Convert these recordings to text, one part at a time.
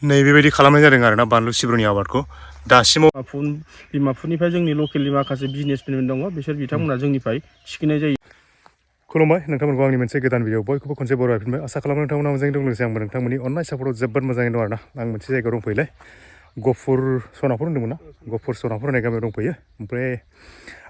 नैबेबायदि खालामनाय जादों आरोना बानलु सिब्रनि आबादखौ दासिमाव डिमापुरनिफ्राय जोंनि लकेलनि माखासे बिजनेसमेन दङ बिसोर बिथांमोना जोंनिफ्राय थिखिनाय जायो। खुलुमबाय नोंथांमोनखौ आंनि मोनसे गोदान भिडिअ बयखौबो खनसे बर' आफिनबाय आसा खालामो नोंथांमोना मोजाङै दं लोगोसे आंबो नोंथांमोननि अननाय सापर्टआव जोबोद मोजाङै दं आरोना आं मोनसे जायगायाव दंफैयोलाय गहपुर सनापुर होनदोंमोन ना गहपुर सनापुर होननाय गामियाव दंफैयो ओमफ्राय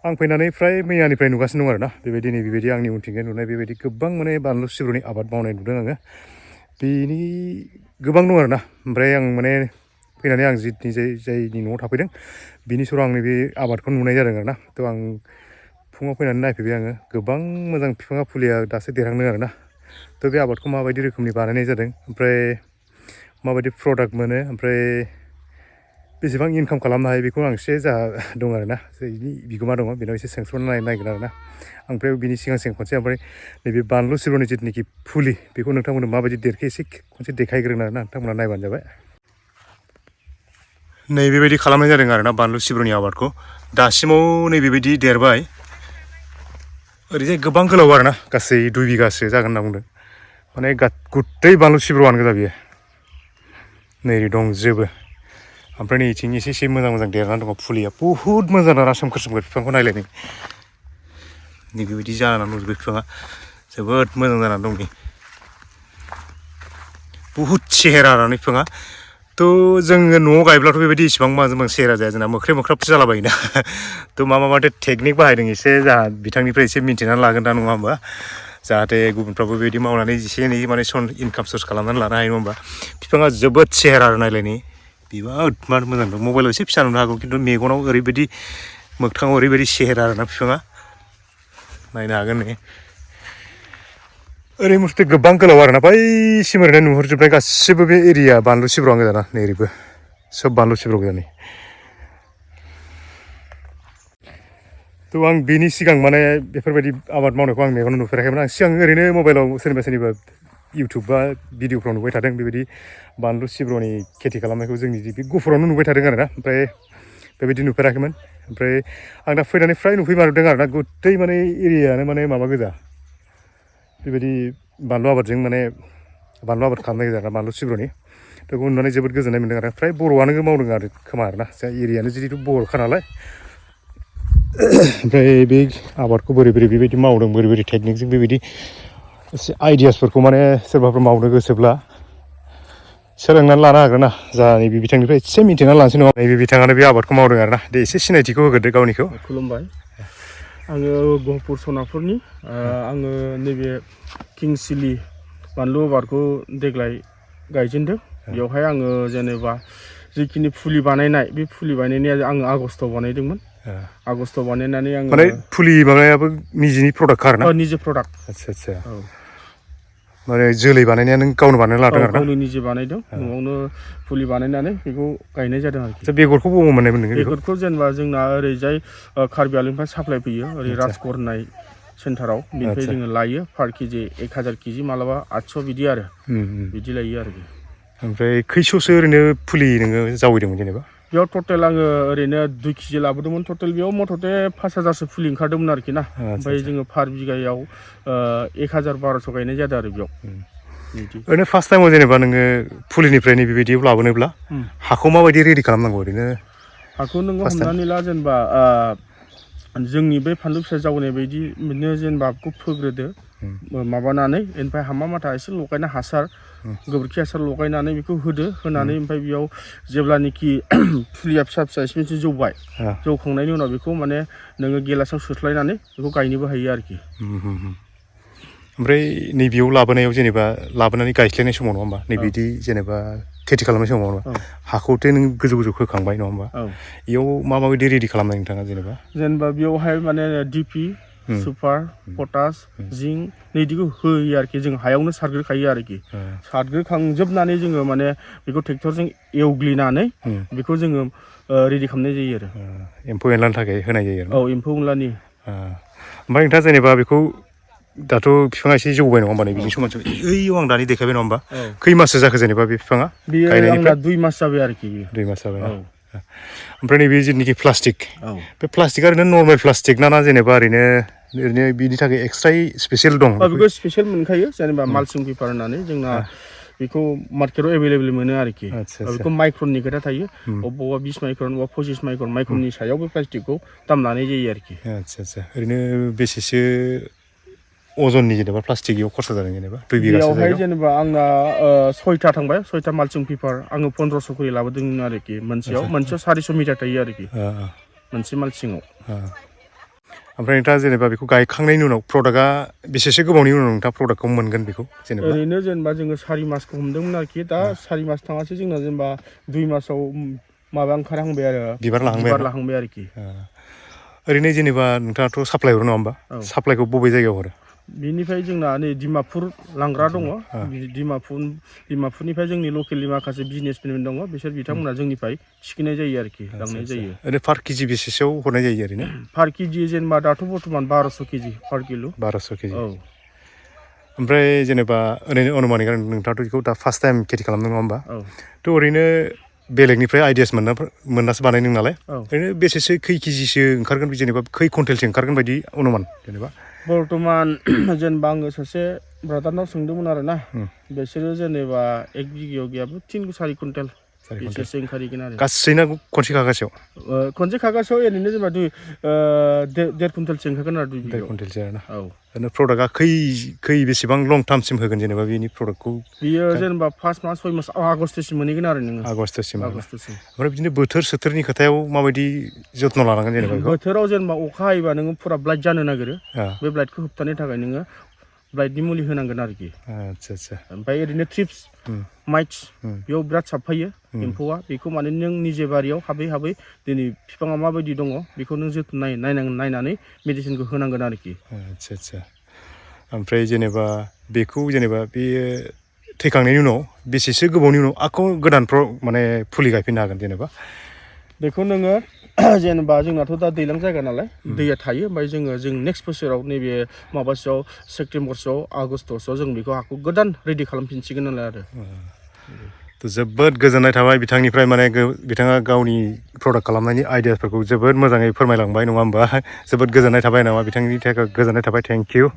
आं फैनानै फ्राय मैयानिफ्राय नुगासिनो दं आरोना बेबायदि बेबायदि आंनि उनथिंजाय नुनाय बेबायदि गोबां माने बानलु सिब्रनि आबाद मावनाय नुदों आङो बेनि गोबां दं आरोना ओमफ्राय आं माने फैनानै आं जायनि न'आव थाफैदों बिनि सराव आंनि बे आबादखौ नुनाय जादों आरोना थ' आं फुङाव फैनानै नायफैबाय आङो गोबां मोजां बिफाङा फुलिया दासो देरहांदों आरोना थ' बे आबादखौ माबायदि रोखोमनि बानायनाय जादों ओमफ्राय माबायदि प्रडाक्ट मोनो ओमफ्राय बेसेबां इनकाम खालामनो हायो बेखौ आं एसे जा दं आरोना बिनि बिगोमा दङ बेनाव एसे सोंस्ल'नो नागिरगोन आरोना ओमफ्राय बिनि सिगां खनसे ओमफ्राय नैबे बानलु सिब्रनि जिथुनाखि फुलि बेखौ नोंथांमोननो माबायदि देरखो एसे खनसे देखायग्रोनो आरोना नोंथांमोना नायबानो जाबाय। नैबेबायदि खालामनाय जादों आरोना बानलु सिब्रनि आबादखौ दासिमाव नैबेबायदि देरबाय ओरैजाय गोबां गोलाव आरोना गासै 2 बिगासो जागोन होनना बुंदों माने गुत्तै बानलु सिब्र'आनो गोजा बियो नै दंजोबो ओमफ्राय नैथिं एसे मोजां देरनानै दङ फुलिया बुहुद मोजां आरोना सोमखोर बिफांखौ नायलाय नै बेबायदि जानानै दंजोबो बिफाङा जोबोद मोजां जानानै दं नै बुहुद सेहेरा आरोना बिफाङा थ' जोङो न'आव गायब्लाथ' बेबायदि इसिबां मोजां सेहेरा जाया जोंना मोख्राबसो जालाबायोना थ' माथो टेकनिक बाहायदों एसे जाहा बिथांनिफ्राय एसे मिन्थिनानै लागोन दा नङा होमबा जाहाथे गुबुनफ्राबो बेबायदि मावनानै एसे एनै माने इनकाम सर्स खालामनानै लानो हायो नङा होमबा बिफाङा जोबोद सेहेरा आरो नायलायनि बिराद मोजां दं मबाइलाव एसे फिसा नुनो हागौ खिन्थु मेगनाव ओरैबायदि मोगथाङाव ओरैबायदि सेहेरा आरोना बिफाङा नायनो हागोन नै ओरै मथे गोबां गोलाव आरोना बैसिम ओरैनो नुहुरजोबनाय गासिबो बे एरिया बानलु सिब्र'आनो गोजाना नै ओरैबो सोब बानलु सिब्र' गोजानि थ' आं बिनि सिगां माने बेफोरबायदि आबाद मावनायखौ आं मेगनाव नुफेराखैमोन आं सिगां ओरैनो मबाइलाव सोरनिबा इउटुब बा भिडिअफ्राव नुबाय थादों बेबायदि बानलु सिब्र'नि खेथि खालामनायखौ जोंनि बे गहपुरावनो नुबाय थादों आरोना ओमफ्राय बेबायदि नुफेराखैमोन ओमफ्राय आं दा फैनानै फ्राय नुफैमारदों आरोना गुत्तै माने एरियायानो माने माबा गोजा बेबायदि बानलु आबादजों माने बानलु आबाद खालामनाय गोजा आरोना बानलु सिब्र'नि थ' बेखौ नुनानै जोबोद गोजोननाय मोन्दों आरो फ्राय बर'आनो मावदों आरो खोमा आरोना जा एरियानो जिहेथु बर'खा नालाय ओमफ्राय बे आबादखौ बोरै बेबायदि मावदों बोरै टेकनिकजों बेबायदि एसे आइडियासफोरखौ माने सोरबाफोर मावनो गोसोब्ला सोलोंनानै लानो हागोन ना जा नैबे बिथांनिफ्राय एसे मिथिनानै लानोसै नङा नैबे बिथाङानो बे आबादखौ मावदों आरोना दे एसे सिनायथिखौ होग्रोदो गावनिखौ। खुलुमबाय आङो गहपुर सनापुरनि आङो नैबे किंसिलि बानलु आबादखौ देग्लाय गायजेनदों बेवहाय आङो जेनेबा जिखिनि फुलि बानायनाय बे फुलि बानायनाया आङो आगस्ट'आव बानायदोंमोन आगस्ट'आव बानायनानै आङो माने फुलि माबायाबो निजिनि प्रडाक्ट आरोना निजे प्रडाक्ट आदसा माने जोलै बानायनाया नों गावनो बानायना लादों आरोना गावनो निजे बानायदों न'आवनो फुलि बानायनानै बेखौ गायनाय जादों आरोखि बेगरखौ बबाव मोननायमोन नोङो बेगरखौ जेनेबा जोंना ओरैजाय कार्बि आंलंनिफ्राय साप्लाय फैयो ओरै राजगर होननाय सेन्टाराव बेनिफ्राय जोङो लायो पार केजि 1000 केजि मालाबा 800 बिदि आरो बिदि लायो आरोखि ओमफ्राय खैस'सो ओरैनो फुलि नोङो जावैदोंमोन जेनेबा बेयाव टटेल आङो ओरैनो 2 केजि लाबोदोंमोन टटेल बेयाव मथथे 5000सो फुलि ओंखारदोंमोन आरोखि ना ओमफ्राय जोङो पार बिगायाव 1000-1200 गायनाय जादों आरो बेयाव ओरैनो फार्स्ट टाइमाव जेनेबा नोङो फुलिनिफ्रायनो बेबायदियाव लाबोनोब्ला हाखौ माबायदि रेडि खालामनांगौ ओरैनो हाखौ नोङो हमनानै ला जेनेबा जोंनि बे फानलु फिसा जावनाय बायदि बिदिनो जेनेबा बेखौ फोग्रोदो माबानानै ओमफ्राय हामा माथा एसे लगायना हासार गोबोरखि हासार लगायनानै बेखौ होनानै ओमफ्राय बेयाव जेब्लानोखि फुलिया फिसा एसे जौबाय जौखांनायनि उनाव बेखौ माने नोङो गेलासाव सोस्लायनानै बेखौ गायनोबो हायो आरोखि ओमफ्राय नैबेयाव लाबोनायाव जेनेबा लाबोनानै गायस्लायनाय समाव नङा होमबा नैबिदि जेनेबा खेथि खालामनाय समाव हाखौथ' नों गोजौ खोखांबाय नङा होमबा बेयाव माबायदि रेडि खालामनाय नोंथाङा जेनेबा बेयावहाय माने डिपि सुपार पटास जिंक नैदिखौ होयो आरोखि जों हायावनो सारग्रोखायो आरोखि सारग्रोखांजोबनानै जोङो माने बेखौ ट्रेक्टरजों एवग्लिनानै बेखौ जोङो रेडि खालामनाय जायो आरो एम्फौ एनलानि थाखाय होनाय जायो आरो एम्फौ एनलानि ओमफ्राय नोंथाङा जेनेबा बेखौ दाथ' बिफाङा एसे जौबाय नङा होमबा नै बिनि समान ओइयाव आं दानि देखायबाय नङा होमबा खै माससो जाखो जेनेबा बे बिफाङा गायनायनिफ्राय 2 मास जाबाय आरोखि 2 मास जाबाय ओमफ्राय नैबे जिथुनाखि प्लास्टिक बे प्लास्टिकआ ओरैनो नर्मेल प्लास्टिक ना जेनेबा ओरैनो बिनि थाखाय एक्सट्रा स्पेसियेल दं बेखौ स्पेसियेल मोनखायो जेनेबा माल्चिं पेपार होननानै जोंना बेखौ मार्केटाव एभेलेबल मोनो आरोखि आदसा बेखौ माइक्रननि खोथा थायो अबेबा 20 माइक्रन अबेबा 25 माइक्रन माइक्रननि सायाव बे प्लास्टिकखौ दाम लानाय जायो आरोखि आदसा ओरैनो बेसेसो अजननि जेनेबा प्लास्टिकआव खरसा जादों जेनेबा 2 बिगासो बेयावहाय जायगायाव जेनेबा आंना 6टा थांबाय 6टा माल्चिं पेपार आङो 1500 खरि लाबोदोंमोन आरोखि मोनसेयाव 400 मिटार थायो आरोखि मोनसे माल्चिंआव ओमफ्राय नोंथाङा जेनेबा बेखौ गायखांनायनि उनाव प्रडाक्टआ बेसेसो गोबावनि उनाव नोंथाङा प्रडाक्टखौ मोनगोन बेखौ जेनेबा ओरैनो जेनेबा जोङो 4 मासखौ हमदोंमोन आरोखि दा 4 मास थाङासै जोंना जेनेबा 2 मासाव माबा ओंखारहांबाय आरो बिबार लाहांबाय आरोखि ओरैनो जेनेबा नोंथाङाथ' साप्लाय हरो नङा होमबा साप्लायखौ बबे जायगायाव हरो बिनिफ्राय जोंना नै डिमापुर लांग्रा दङ डिमापुरनिफ्राय जोंनि लकेलनि माखासे बिजनेसमेन दङ बिसोर बिथांमोना जोंनिफ्राय थिखिनाय जायो आरोखि लांनाय जायो ओरैनो पार केजि बेसेसोआव हरनाय जायो ओरैनो पार केजि जेनेबा दाथ' बर्थमान 1200 केजि पार किल' 1200 केजि ओमफ्राय जेनेबा ओरैनो अनुमानिक नोंथाङाथ' बेखौ दा फार्स्ट टाइम खेथि खालामदों नङा होमबा थ' ओरैनो बेलेगनिफ्राय आइडियास मोननासो बानायदों नालाय ओरैनो बेसेसो खै केजिसो ओंखारगोन जेनेबा खै कुइन्टेलसो ओंखारगोन बायदि अनुमान जेनेबा बर्थमान जेनेबा आङो सासे ब्रादारनाव सोंदोंमोन आरो ना बिसोरो जेनेबा 1 बिगायाव गैयाबो 3-4 कुइन्टेल बेसेसो ओंखारहैगोन आरो गासैना खनसे खागासेयाव ओरैनो जेनेबा 1.5 कुइन्टेलसो ओंखारगोन आरो 2 बिगायाव 1.5 कुइन्टेलसो आरोना ओरैनो प्रडाक्टआ खै बेसेबां लं टार्मसिम होगोन जेनेबा बेनि प्रडाक्टखौ बियो जेनेबा 5 मास 6 मास आगष्टसिम मोनहैगोन आरो नोङो आगष्टसिम ओमफ्राय बिदिनो बोथोर सोथोरनि खोथायाव माबायदि जत्न लानांगोन जेनेबा बोथोराव जेनेबा अखा हायोबा नोङो फुरा ब्लाइट जानो नागिरो बे ब्लाइटखौ होबथानो थाखाय नोङो ब्लाइटनि मुलि होनांगोन आरोखि आदसा ओमफ्राय ओरैनो थ्रिप्स माइट्स बेयाव बिराद साबफायो एम्फौआ बेखौ माने नों निजे बारियाव हाबै दिनै बिफाङा माबायदि दङ बेखौ नों जोथोन नायनानै मेडिसिनखौ होनांगोन आरोखि आदसा ओमफ्राय जेनेबा बेखौ जेनेबा बेयो थैखांनायनि उनाव बेसेसो गोबावनि उनाव आखौ गोदान माने फुलि गायफिननो हागोन जेनेबा बेखौ नोङो जेनेबा जोंनाथ' दा दैज्लां जायगा नालाय दैया थायो ओमफ्राय जों नेक्स्ट बोसोराव नैबे माबासोआव सेप्तेम्बरसोआव आगष्ट'सोआव जों बेखौ हाखौ गोदान रेडि खालामफिनसिगोन नालाय आरो जोबोद गोजोननाय थाबाय बिथांनिफ्राय माने बिथाङा गावनि प्रडाक्ट खालामनायनि आइडियाफोरखौ जोबोद मोजाङै फोरमायलांबाय नङा होमबा जोबोद गोजोननाय थाबाय नामा बिथांनि थाखाय गोजोननाय थाबाय थेंक इउ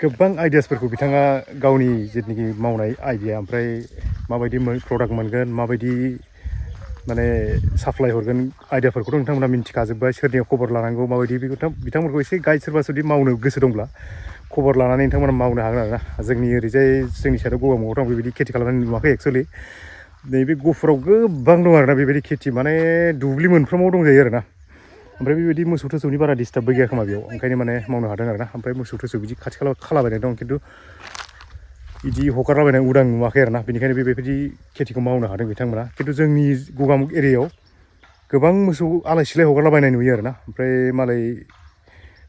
गोबां आइडियासफोरखौ बिथाङा गावनि जितुनिखि मावनाय आइडिया ओमफ्राय माबायदि प्रडाक्ट मोनगोन माबायदि माने साप्लाय हरगोन आइडियाफोरखौथ' नोंथांमोना मिन्थिखाजोब्बाय सोरनियाव खबर लानांगौ माबायदि बेखौ बिथांमोनखौ एसे गाइड सोरबा जुदि मावनो गोसो दंब्ला खबर लानानै नोंथांमोना मावनो हागोन आरोना जोंनि ओरैजाय जोंनि साइडआव गगामुगावथ' आं बेबायदि खेथि खालामनाय नुवाखै एक्सुवेलि नैबे गहपुराव गोबां दं आरोना बेबायदि खेथि माने दुब्लि मोनफ्रोमाव दंजायो आरोना ओमफ्राय बेबायदि मोसौ थोसौनि बारा डिस्टार्बबो गैया खोमा बेयाव ओंखायनो माने मावनो हादों आरोना ओमफ्राय मोसौ थोसौ बिदि खाथि खाला खालाबायनाय दं खिन्थु बिदि हगारलाबायनाय उदां नुवाखै आरोना बेनिखायनो बेबायदि खेथिखौ मावनो हादों बिथांमोना खिन्थु जोंनि गगामुग एरियायाव गोबां मोसौ आलाय सिलाय हगारलाबायनाय नुयो आरोना ओमफ्राय मालाय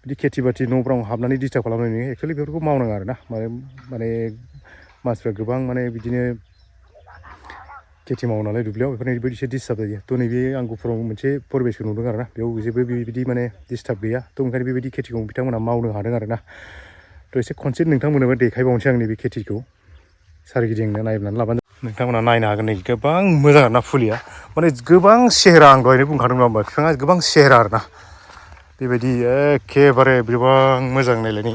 बिदि खेथि बाथि न'फ्राव हाबनानै डिस्टार्ब खालामनाय नुयो एक्सुवेलि बेफोरखौ मावनाङा आरोना माने मानसिफ्रा गोबां माने बिदिनो खेथि मावो नालाय दुब्लियाव बेफोरनि बायदि एसे डिस्टार्ब जायो थ' नैबे आं गहपुराव मोनसे परिबेसखौ नुदों आरोना बेयाव जेबो बेबायदि माने डिस्टार्ब गैया थ' ओंखायनो बेबायदि खेथिखौ बिथांमोना मावनो हादों आरोना थ' एसे खनसे नोंथांमोननोबो देखायबावनोसै आं नैबे खेथिखौ सारिगिदिंनो नायनानै लाबानो नोंथांमोना नायनो हागोन नै गोबां मोजां आरोना फुलिया माने गोबां सेहेरा आं दहायनो बुंखादों नङा होमबा बिफाङा गोबां सेहेरा आरोना बेबायदि एखेबारे गोबां मोजां नायलाय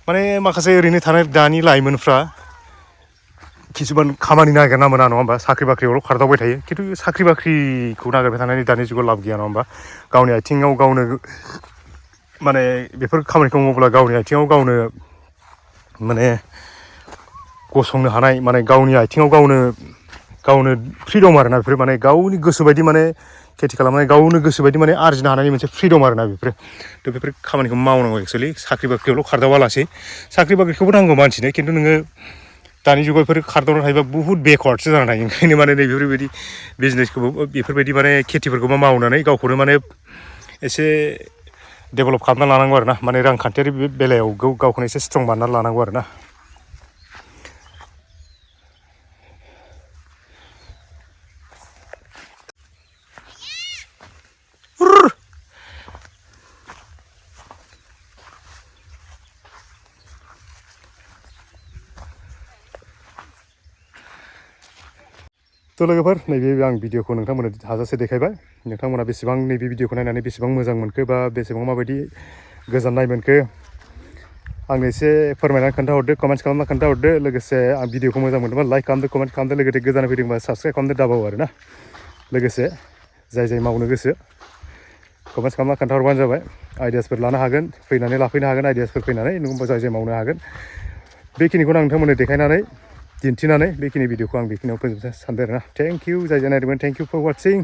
माने माखासे ओरैनो थानाय दानि लाइमोनफ्रा किसुमान खामानि नागिरना मोना नङा होमबा साख्रि बाख्रियावल' खारदावबाय थायो खिन्थु साख्रि बाख्रिखौ नागिरबाय थानायनि दानि जुगाव लाब गैया नङा होमबा गावनि आथिङाव गावनो माने बेफोर खामानिखौ मावोब्ला गावनि आथिङाव गावनो माने गसंनो हानाय माने गावनि आथिङाव गावनो फ्रिदम आरोना बेफोर माने गावनि गोसोबायदि माने खेथि खालामनानै गावनो गोसोबायदि माने आरजिनो हानायनि मोनसे फ्रिदम आरोना बेफोरो थ' बेफोर खामानिखौ मावनांगौ एक्सुवेलि साख्रि बाख्रियावल' खारदावालासै साख्रि बाख्रिखौबो नांगौ मानसिनो खिन्थु नोङो दानि जुगाव बेफोर खारदावना थायोबा बुहुत बेकवार्डसो जाना थायो ओंखायनो माने नै बेफोरबायदि बिजनेसखौबो बेफोरबायदि माने खेथिफोरखौबो मावनानै गावखौनो माने एसे डेभेलप खालामना लानांगौ आरोना माने रांखान्थियारि बेलायाव गावखौनो एसे स्ट्रं बानायना लानांगौ आरोना थ' लोगोफोर नैबे आं भिडिअखौ नोंथांमोननो हाजासे देखायबाय नोंथांमोना बेसेबां नैबे भिडिअखौ नायनानै बेसेबां मोजां मोनखो बा बेसेबां माबायदि गोजोननाय मोनखो आंनो एसे फोरमायनानै खोन्थाहरदो कमेन्ट्स खालामना खोन्थाहरदो लोगोसे आं भिडिअखौ मोजां मोनदोंबा लाइक खालामदो कमेन्ट खालामदो लोगोसे गोजान फैदोंबा साबस्क्राइब खालामदो दाबाव आरोना लोगोसे जाय मावनो गोसो कमेन्ट्स खालामना खोन्थाहरबानो जाबाय आइडियासफोर लानो हागोन फैनानै लाफैनो हागोन आइडियासफोर फैनानै नोंबा जाय मावनो हागोन बेखिनिखौनो आं नोंथांमोननो देखायनानै दिन्थिनानै बेखिनि भिडिअखौ आं बेखिनियाव फोजोबनो सानदों आरोना थेंक इउ जाय नायदोंमोन थेंक इउ फर वाचिं